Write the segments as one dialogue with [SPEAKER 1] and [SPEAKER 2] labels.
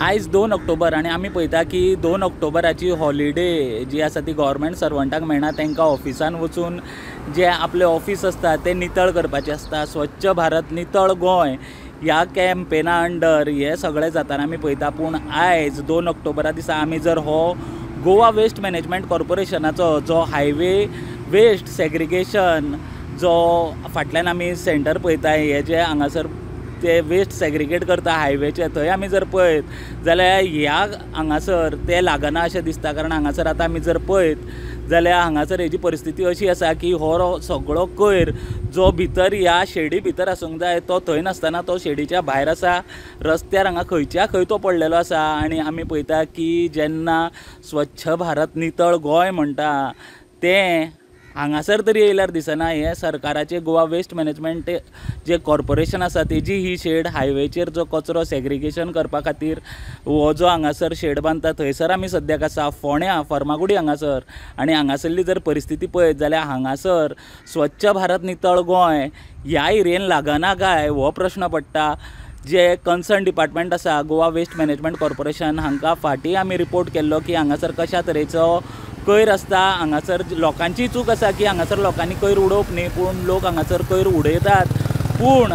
[SPEAKER 1] आयज 2 ऑक्टोबर आनी आमी पळयता की 2 ऑक्टोबराची हॉलिडे जी आसा ती गव्हर्मेंट सर्वंटाक मेळना. तांकां ऑफिसान वचून जे आपले ऑफिस आसता ते नितळ करपाचे आसता. स्वच्छ भारत नितळ गोंय ह्या कॅम्पेना अंडर हे सगळें जाताना आमी पळयता. पूण आयज 2 ऑक्टोबरा दिसा आमी जर हो गोवा वेस्ट मॅनेजमेंट कॉर्पोरेशनाचो जो हायवे वेस्ट सेग्रिगेशन जो फाटल्यान आमी सेंटर पळयता, हे जे हांगासर ते वेस्ट सेग्रिगेट करता हायवेचे, थंय आमी जर पळयत जाल्यार ह्या हांगासर ते लागना अशें दिसता. कारण हांगासर आतां आमी जर पळयत जाल्यार हांगासर हेजी परिस्थिती अशी आसा की हो सगळो कोयर जो भितर ह्या शेडी भितर आसूंक जाय तो थंय नासतना तो शेडीच्या भायर आसा. रस्त्यार हांगा खंयच्या खंय तो पडलेलो आसा. आनी आमी पळयता की जेन्ना स्वच्छ भारत नितळ गोंय म्हणटा तें हांगासर तरी येयल्यार दिसना. हें सरकाराचें गोवा वेस्ट मॅनेजमेंट जे कॉर्पोरेशन आसा तेजी ही शेड हायवेचेर जो कचरो सेग्रिगेशन करपा खातीर हो जो हांगासर शेड बांदता थंयसर आमी सद्याक आसा, फोंड्या फर्मागुडी हांगासर. आनी हांगासरली जर परिस्थिती पळयत जाल्यार हांगासर स्वच्छ भारत नितळ गोंय ह्या एरियेन लागना काय हो प्रश्न पडटा. जे कन्सर्न डिपार्टमेंट आसा गोवा वेस्ट मॅनेजमेंट कॉर्पोरेशन हांकां फाटीं आमी रिपोर्ट केल्लो की हांगासर कशा तरेचो कोयर आसता. हांगासर लोकांची चूक आसा की हांगासर लोकांनी कोयर उडोवप न्ही, पूण लोक हांगासर कोयर उडयतात. पूण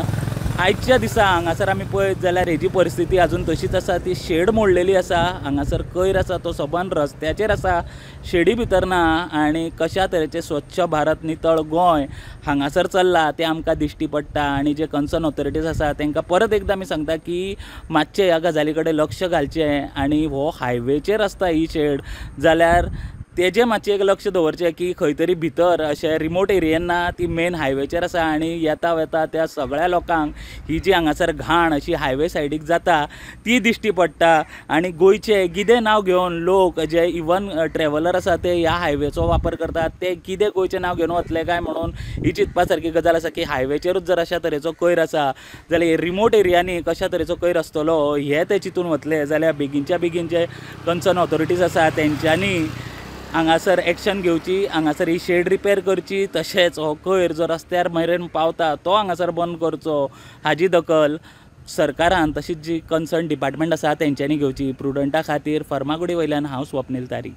[SPEAKER 1] आयच्या दिसा हांगासर आमी पळयत जाल्यार हेजी परिस्थिती आजून तशीच आसा. ती शेड मोडलेली आसा, हांगासर कोयर आसा तो सबंद रस्त्याचेर आसा, शेडी भितर ना. आनी कशा तरेचें स्वच्छ भारत नितळ गोंय हांगासर चल्लां तें आमकां दिश्टी पडटा. आनी जे कन्सर्न ऑथॉरिटीज आसा तांकां परत एकदां आमी सांगता की मातशें ह्या गजाली कडेन लक्ष घालचें. आनी हो हायवेचेर आसता ही शेड जाल्यार तेजें मातशें एक लक्ष दवरचें की खंय तरी भितर अशें रिमोट एरियेन ना, ती मेन हायवेचेर आसा. आनी येता वता त्या सगळ्या लोकांक ही जी हांगासर घाण अशी हायवे सायडीक जाता ती दिश्टी पडटा. आनी गोंयचें कितें नांव घेवन लोक जे इवन ट्रॅव्हलर आसा ते ह्या हायवेचो वापर करतात ते कितें गोंयचें नांव घेवन वतले काय म्हणून ही चिंतपा सारकी गजाल आसा की हायवेचेरूच जर अशा तरेचो कोयर आसा जाल्यार रिमोट एरियांनी कशा तरेचो कोयर आसतलो हे ते चिंतून वतले. जाल्यार बेगीनच्या बेगीन जे कन्सर्न ऑथॉरिटीज आसा तेंच्यांनी हांगासर एक्शन घेवची, हांगासर ही शेड रिपेर करची, तशेंच हो कोयर जो रस्त्यार मेरेन पावता तो हांगासर बंद करचो. हाजी दखल सरकारान तशीच जी कन्सर्न डिपार्टमेंट आसा तेंच्यांनी घेवची. प्रुडंटा खातीर फर्मागुडी वयल्यान हांव स्वप्नील तारी.